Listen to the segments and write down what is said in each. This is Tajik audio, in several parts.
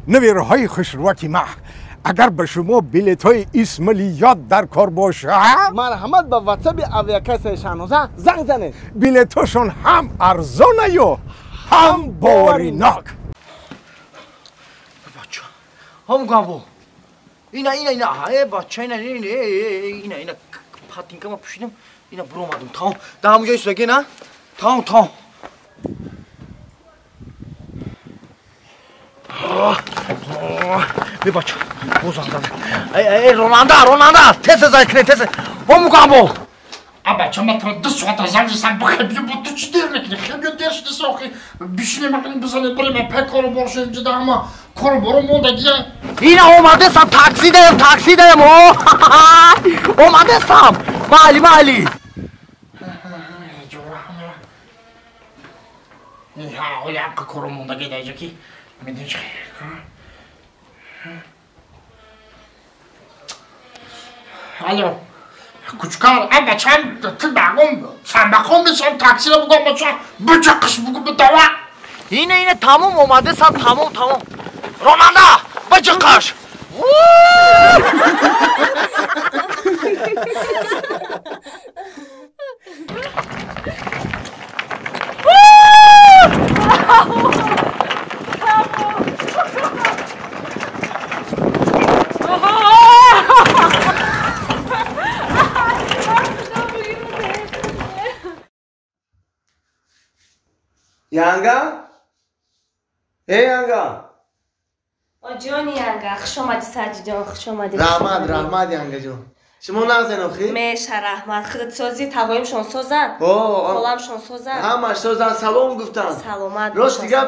Набираҳои хушрӯяки ма, агар ба шумо билетҳои Исмалиёт дар кор бошад, марҳамат ба ватсаби авиакассаи Шаҳноза занг занед. Билетҳошон ҳам арзонаю ҳам боваринок. Бача, ҳам габо. Ина ина ина, э бача, ина ина ина ина патинкама пӯшидам, ина буромадам. Тамом, дар ҳамон ҷо истодаги на? Тамом, тамом. Бебача, боз занг зада. Эй, ронанда, ронанда, тез занг кунед, тез. Ҳамон габо. А бача, ман туро 2 соата занг задам, бихел биё, бо ту чӣ дер мекунӣ? Хел биё, дер шуди сохи. Бишинем, ақлин бизанем, бирем, пай кору бор шудем, ҷида ҳама кору боро мондагия. Ина омадесам, такси даем, такси даем, о! Омадесам. Майли, майли. Ҷора ҳама. Ҳа, оли ҳаққа кору мондагия дар ҷо ки медонӣ чӣ? Алло. Кучкар, а бачам, ту багом, самбақом бишам, таксиро бугом, бача, биҷақиш бугу бидава. Ина, ина, тамом омадесам, тамом, тамом. Ронанда, биҷақиш. Янга? Эй, Янга! Ҷони Янга, хуш омадӣ, Саҷидҷон, хуш омадӣ. Раҳмат, раҳмат, Янгаҷон. Шумо нағзен охи? Меша, раҳмат. Худат созӣ, тавоимшон созанд? Холамшон созанд? Ҳамаш созанд, салом гуфтанд. Саломат. Рост дигар,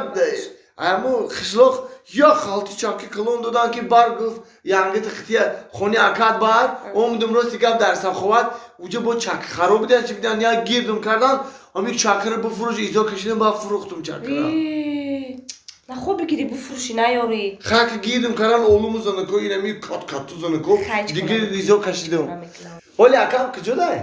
аму қишлоқ як халти чаки калон доданд ки бар гуфт, Янгати хития хони акад бар, омадум рост дигар дар Саховат, уҷа бо чаки хароб бидан, чи бидан, як гирдум кардан, ами чакра буфурӯш, изо кашидам, ба фурӯхтум чакра. Нахо бигирӣ буфурӯшӣ, наёрӣ. Хак гирдум кардан, олуму занако, инами кат-катту занако, дигар изо кашидам. Оли акам куҷо дай?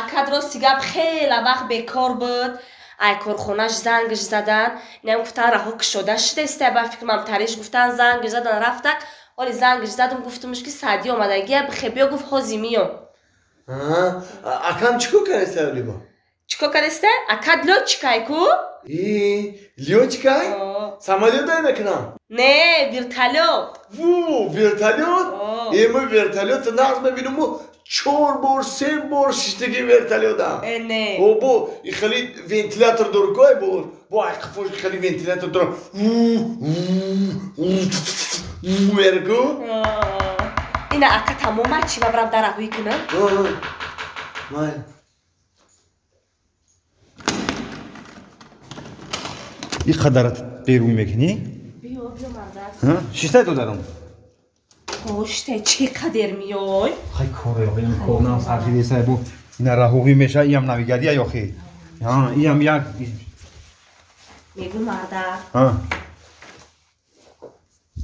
Акад рости гап хеле вақт бекор буд. Ай корхонаш зангш задан, инам гуфтан раҳо кушода шудеста, ба фикрам тариш гуфтан зангш задан рафтак. Оли зангш задам, гуфтумш ки Саъдӣ омадагия, бихе биё, гуфт ҳози миём. Акам чӣ кор кардаста олибо? Чӣ кор кардаста? Акад лётчикай ку? Лётчикай? Самолёт дай мекунам? Не, вертолёт. Ву, вертолёт? Ма вертолёт нағз мебинаму 4 бор, 3 бор шиштаги вертолётам. Не. О, бо хеле вентилятор дору кой бо. Бо ай қафош хеле вентилятор дору. Ву, мерку. Ина ака тамома чӣ ба брам дараҳои кунам? Май. И қадарат берӯй мекунӣ? Биё, биё, мардак. Шиштай додарам. Оштай, чӣ қадер миёй? Хай коре, ин корнам саршидесай бу. Ина раҳоғӣ меша, иам навигария ёхи. Иам як мегӯ мардак.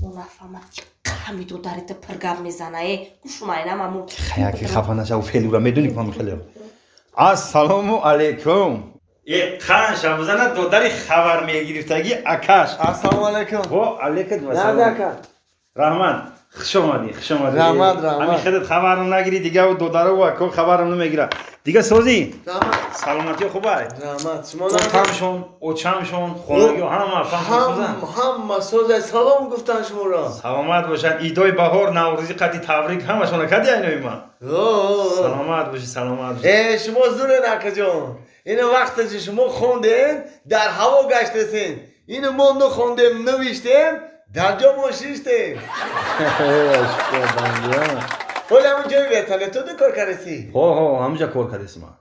Нафаҳмад ҳами додарита пиргап мезана, э, гӯшумайнам аму. Хаяки хафа нашав, фелура медонӣ кам хеле. Ассалому алайкум. Қан шабзана додари хабар мегирифтаги акаш. Ассалому алайкум. Во алайкум ассалом. Раҳмат. Хуш омадӣ, хуш омадӣ. Раҳмат, раҳмат. Ҳамин худат хабарам нагирӣ, дига додару ако хабарам намегира. Дига созӣ? Раҳмат. Саломатӣ хубай? Раҳмат. Шумо отамшон, очамшон, хонагиҳо ҳама созанд? Ҳама созанд. Салом гуфтан шуморо. Саломат бошад. Идои баҳор, Наврӯзӣ қадди табрик ҳамашона кади айнои ман. Саломат бошӣ, саломат бошӣ. Э, шумо зурен акаҷон. Ина вақте ки шумо хондем, дар ҳаво гаштесен. Ина мо нахондем, навиштем, дар ҷо мо шиштем. Оли ҳамон ҷои вертолетода кор кардеси? Ҳо, ҳо, ҳамонҷа кор кардесим ман.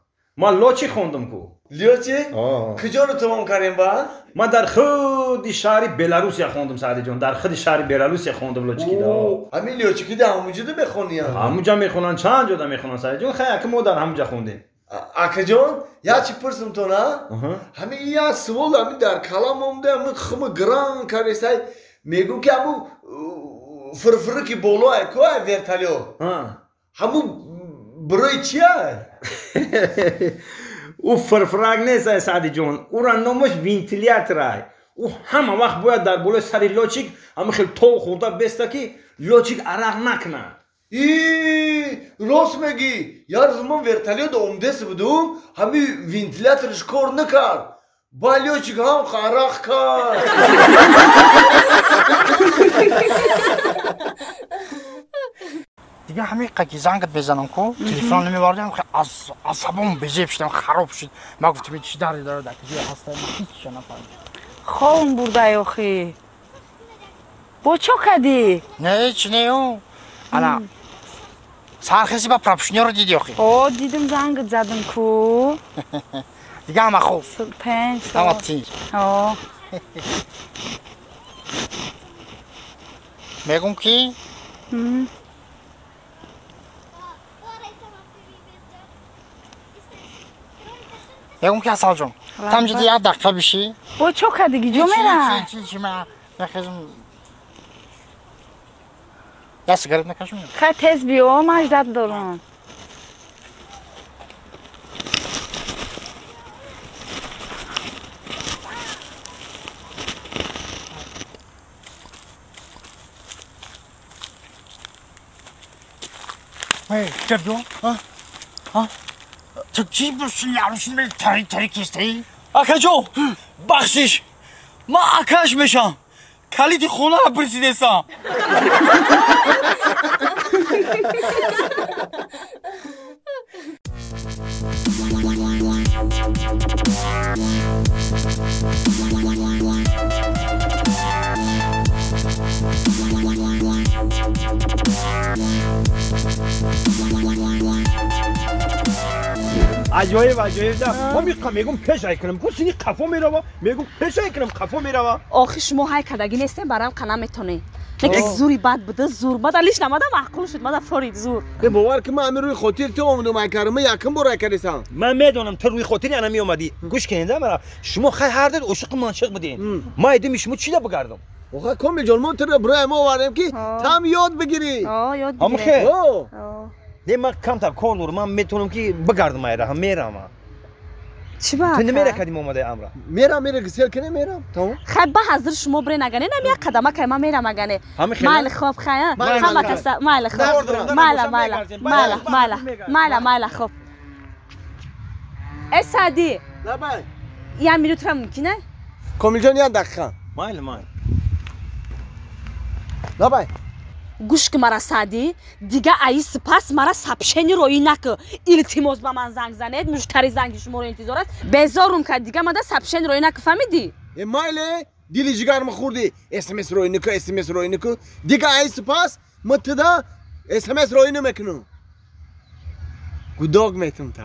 Ман лочи хондум ку. Лёчи? Куҷоро тамом кардем ба? Ман дар худи шаҳри Беларусия хондум, Саъдиҷон. Дар худи шаҳри Беларусия хондум лочикида. Ҳамин лёчикида ҳамонҷода мехониям? Ҳамонҷа мехонанд, чанд ҷода мехонанд, Саъдиҷон. Хай, ака мо дар ҳамонҷа хондем. Акаҷон, як чи пурсум то на? Ҳамин як суол ҳамин дар калам омда, ҳамин хума гран кардесай. Мегӯм ки ҳамун фирфири ки боло ай ку ай вертолёт. Ҳамун барои чия? Ӯ фирфирак нест ай, Саъдиҷон. Ӯра номаш вентилятор ай. ӯ ҳама вақт бояд дар болои сари лётчик ҳама хел тов хӯрда беста ки лётчик арақ накунад. И рост мегӣ, як рӯз ман вертолёт омдес будум, ҳами вентиляторш кор накард. Ба лётчик ҳам арақ кард. Дига ҳамин ки зангат мезанам ку, телефон намевардам, аз асабом безеб шудам, хароб шуд. Ман гуфтам чӣ дарде дорад, дар куҷо ҳастам, ҳеҷ нафаҳмидам. Ховм бурдай охи. Бо чо кардӣ? Не, ҳеҷ не. Ана сархеси ба пропушниёро дидӣ охи? О, дидим, зангат задам ку. Дига ҳама хуб. Пенҷ. Ҳама тинҷ. О. Мегум ки? Мегум ки Асалҷон, тамҷиди як дақиқа бишӣ. Бо чо кардиги ҷо мера? Чи ма мехезм. Я сигарет накашм. Хай тез биё, ман ждат дорам. Эй, чабё? А? А? Ту чӣ буши тари тари кистаи? Акаҷон, бахшиш. Ман акаш мешам. Калиди хонаро пурсидесам. Аҷоиб, аҷоиб да. Ман мегум пешай кунам. Ку сини қафо мерава, мегум пешай кунам, қафо мерава. Охи шумо ҳай кардагӣ нестем, барам қа наметонед. Лекин зури бад буда, зур. Мада лиш намада маъқул шуд, мада форид зур. Е бовар ки ман ҳамин рӯи хотир ту омадам, ай кардам, ман якум бор ай кардесам. Ман медонам ту рӯи хотири ана меомадӣ. Гӯш кунед мара. Шумо хай ҳар дед ошиқи маншиқ будем. Ман идими шумо чида бигардам? Оха Комил ҷон, мо туро барои мо овардем ки там ёд бигирӣ. О, ёд Ҳам бигирем. хел. О. Не, ман камтар кор дорам, ман метавонам ки бигардам айра, ҳам мерам. Чӣ ба? Ту намера кадим омадаи амра? Мерам, мера гисел кунем, мерам. Тамом. Хай ба ҳазир шумо бирен агане, нам як қадама кай ман мерам агане. Ҳами хел? Майли хоб хай, ҳама каса, майли хоб. Майла, майла, майла, майла, майла, майла хоб. Э Сади. Лабай. Як минутра мумкин е? Комил ҷон, як дақиқа. Майли, майли. Лабай. Гӯш ки мара Саъдӣ, дига аи сипас мара сабшени роӣ накӣ. Илтимос ба ман занг занед, муштари занги шуморо интизор аст. Безорум кард, дига мада сабшени роӣ накӣ, фаҳмидӣ? Э майле, дили ҷигарма хӯрдӣ. СМС роӣ накӣ, СМС роӣ накӣ. Дига аи сипас ма туда СМС роӣ намекунам. Гудок метум та.